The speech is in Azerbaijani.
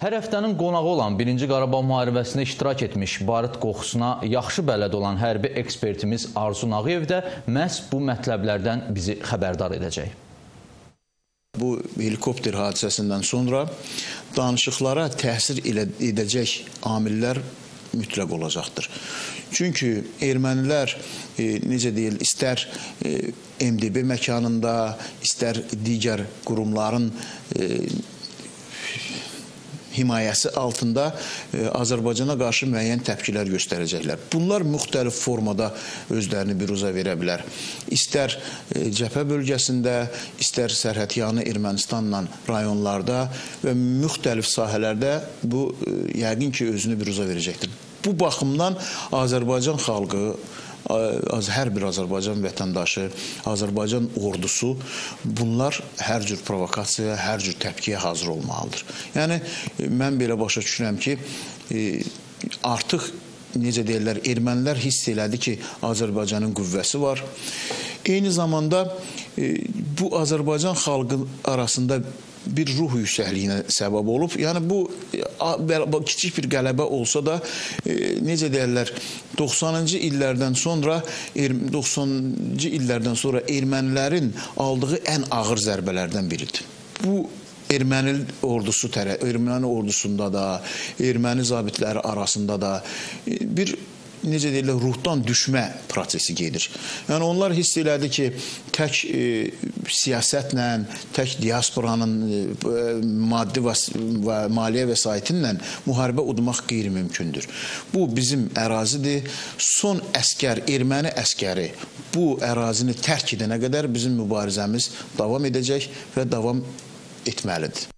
Hər həftənin qonağı olan 1-ci Qarabağ müharibəsində iştirak etmiş, barıt qoxusuna yaxşı bələd olan hərbi ekspertimiz Arzu Nağıyev də məhz bu mətləblərdən bizi xəbərdar edəcək. Bu helikopter hadisəsindən sonra danışıqlara təsir edəcək amillər mütləq olacaqdır. Çünki ermənilər, necə deyil, istər MDB məkanında, istər digər qurumların himayəsi altında Azərbaycana qarşı müəyyən təpkilər göstərəcəklər. Bunlar müxtəlif formada özlərini büruzə verə bilər. İstər cəbhə bölgəsində, istər sərhədyanı Ermənistanla rayonlarda və müxtəlif sahələrdə bu yəqin ki, özünü büruzə verəcəkdir. Bu baxımdan Azərbaycan xalqı, hər bir Azərbaycan vətəndaşı, Azərbaycan ordusu, bunlar hər cür provokasiyaya, hər cür təpkiyə hazır olmalıdır. Yəni, mən belə başa düşürəm ki, artıq, necə deyirlər, ermənilər hiss elədi ki, Azərbaycanın qüvvəsi var. Eyni zamanda bu Azərbaycan xalqı arasında bir ruh yüksəkliyinə səbəb olub. Yəni bu kiçik bir qələbə olsa da, necə deyirlər, 90-cı illərdən sonra 90-cı illərdən sonra ermənilərin aldığı ən ağır zərbələrdən biridir. Bu erməni ordusu, erməni ordusunda da, erməni zabitləri arasında da bir, necə deyirlər, ruhdan düşmə prosesi gedir. Yəni onlar hiss elədi ki, tək siyasətlə, tək diasporanın maddi və maliyyə vəsaiti ilə müharibə udmaq qeyri-mümkündür. Bu bizim ərazidir. Son əskər, erməni əskəri bu ərazini tərk edənə qədər bizim mübarizəmiz davam edəcək və davam etməlidir.